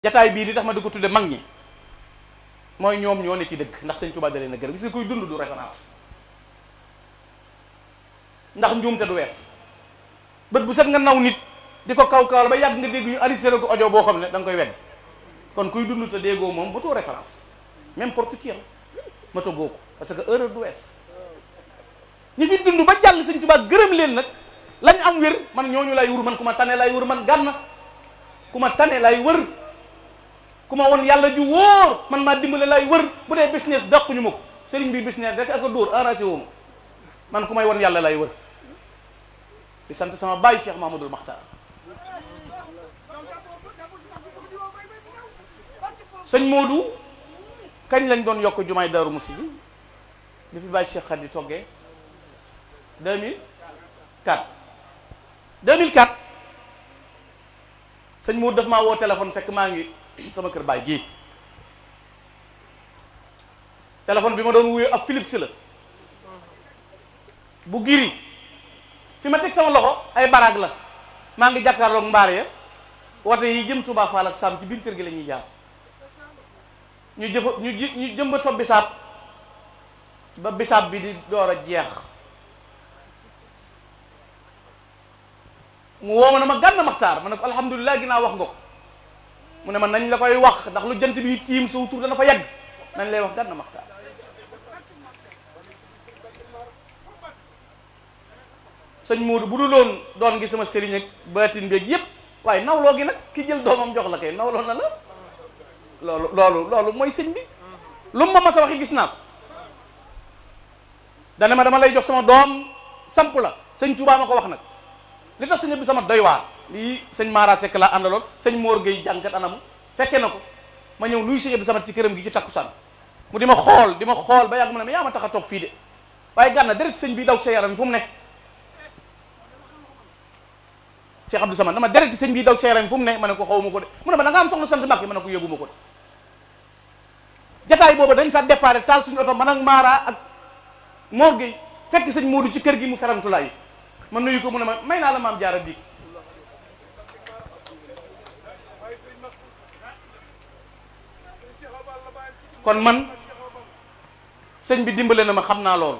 jataay bii li tax ma di ko tudde mag ñi mooy ñoom ñoo ne ci dëgg ndax sëñ Tuubaa da leen a gërëm gis nga kuy dund du référence ndax njuumte du wees bët bu set nga naw nit di ko kaw ba yàgg nga dégg ñu enregistré ko audio boo xam ne da nga koy weddi kon kuy dund te déggoo moom ba too référence n'importe qui ma togoo ko parce que erreur du wees ñi fi dund ba jàll sëñ Tuubaa gërëm leen nag lañ am wér man ñooñu lay wër man ku ma tane lay wër man gànna ku ma tane lay wër ku ma won yàlla ju wóor man maa dimbale lay wër bu dee business dàquñu ma ko sëriñ bi business rek ak a dóor arrangé wu ma man ku may won yàlla lay wër di sant sama baay Cheikh Mahmadul Maxtaar sëñ Modou kañ lañ doon yokk jumaay Daaru Musi ji bi fi baay Cheikh Khady toggee 2004 sëñ Modou daf maa woo téléphone fekk maa ngi sama kër baay gii téléphone bi ma doon wuyu ab Philips la bu giri fi ma teg sama loxo ay baraag la maa ngi jàkkaarloog mbaar ya wate yi jëm Touba Fall ak Sam ci biir kër gi la ñuy jaar ñu jëmbat fa bisaab ba bisaab bi di door a jeex mu woo ma ne ma Gana Maxtaar ma ne ko alhamdulilah ginnaaw wax nga ko mu ne ma nañ la koy wax ndax lu jant bi tiim sa tur dana fa yegg nañ lay wax Gana Maxtaar sëñ Modou bu dul doon ngi sama sëriñ ak baatin beeg yépp waaye nawloo gi nag ki jël doomam jox la kay nawloo na la loolu mooy sëñ bi lu mu ma mas a waxi gis naa ko dana ma dama lay jox sama doom samp la sëñ Touba ma ko wax nag li tax sëñ bi sama doy waar lii sëñ Mara Seck laa àndaloon sëñ Mor Gueye jàngat anamu fekke na ko ma ñëw nuyu sëñ bi sama ci këram gi ci takkusaan mu di ma xool ba yàgg mu ne ma yaa ma tax a toog fii de waaye Gana deret sëñ bi daw sa yaram fu mu ne Cheikh Abdou Samad dama deret sëñ bi daw sa yaram fu mu ne ma ne ko xaw ma ko de mu ne ma da nga am soxna sant Mbàkke ma ne ko yëguma ko de jataay boobu dañ fa déparé taal suñu oto man ak Mara ak Mor Gueye fekk sëñ Modou ci kër gi mu ferantulaay ma nuyu ko mu ne ma may naa la maam jaara bii kon man sëñ bi dimbale na ma xam naa loolu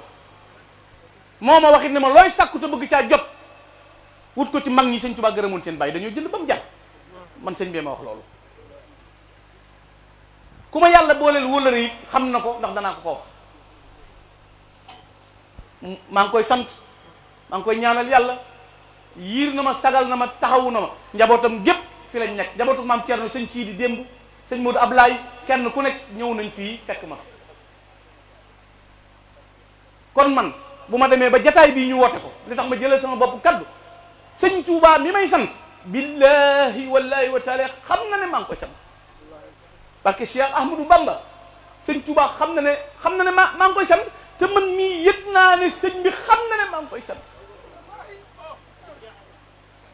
moo ma waxit ne ma looy sàkku te bëgg caa jot wut ko ci mag ñi sëñ Tuubaa gërëmoon seen bàyyi dañoo jënd ba mu jar man sëñ bee ma wax loolu ku ma yàlla booleel wóllëre yi xam na ko ndax danaa ko wax maa ngi koy sant maa ngi koy ñaanal yàlla yiir na ma sagal na ma taxawu na ma njabootam gépp fi lañ nekk njabootu maam Thierno sëñ Siidi démb sëñ Modou Ablaye kenn ku nekk ñëw nañ fii fekk ma kon man bu ma demee ba jataay bii ñu woote ko li tax ma jëlal sama bopp kaddu sëñ Touba mi may sant billahi wallahi wa taala xam na ne maa ngi koy sant parce que Cheikh Ahmadou Bamba sëñ Touba xam na ne maa ngi koy sant te man mii yëg naa ne sëñ bi xam na ne maa ngi koy sant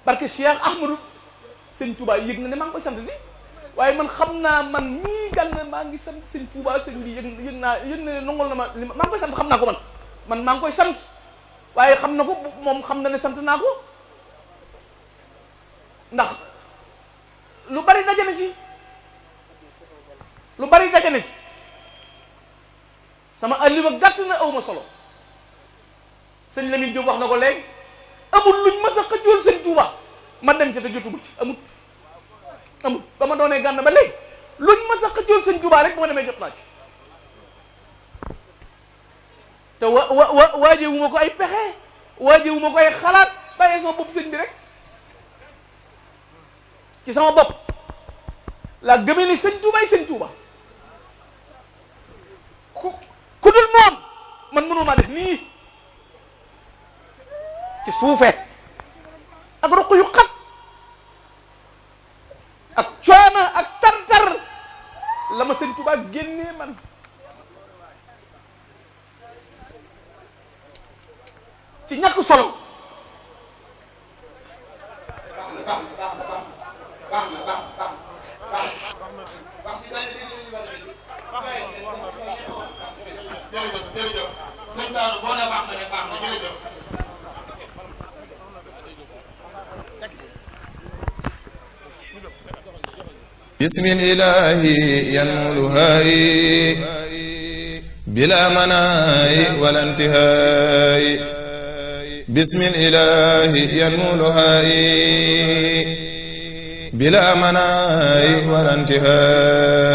parce que Cheikh Ahmadou sëñ Touba yëg na ne maa ngi koy sant di waaye man xam naa man mii Gana maa ngi sant sëñ Touba sëñ bi yëg na ne nongol na ma maa ngi koy sant xam naa ko man maa ngi koy sant waaye xam na ko moom xam na ne sant naa ko ndax lu bari daje na ci sama alliwa gàtt na aw ma solo sëñ Lamine Diop wax na ko léegi amul luñ ma sa xëjool sëñ Touba ma dem ci te jotuma ci amut ba ma doonee Gana ba léegi luñ ma sa xëjool sëñ Touba rek bu ma demee jot naa ci te waajewu ma ko ay pexe waajewu ma ko ay xalaat bàyyee sama bopp sëñ bi rek ci sama bopp laa gëmee ni sëñ Touba ay sëñ Touba ku dul moom man mënoo maa def nii ci suufee ak ruq yu xat ak coono ak tar-tar la ma sëñ Touba génnee man ci ñàkk solo jërëjëf sëñ Daaru boo ne baax na rek baax na jërëjëf bismil ilaahi yanmulu haayi bila manaayi wala intihaayi bismil ilaahi yanmulu haayi bila manaayi wala intihaayi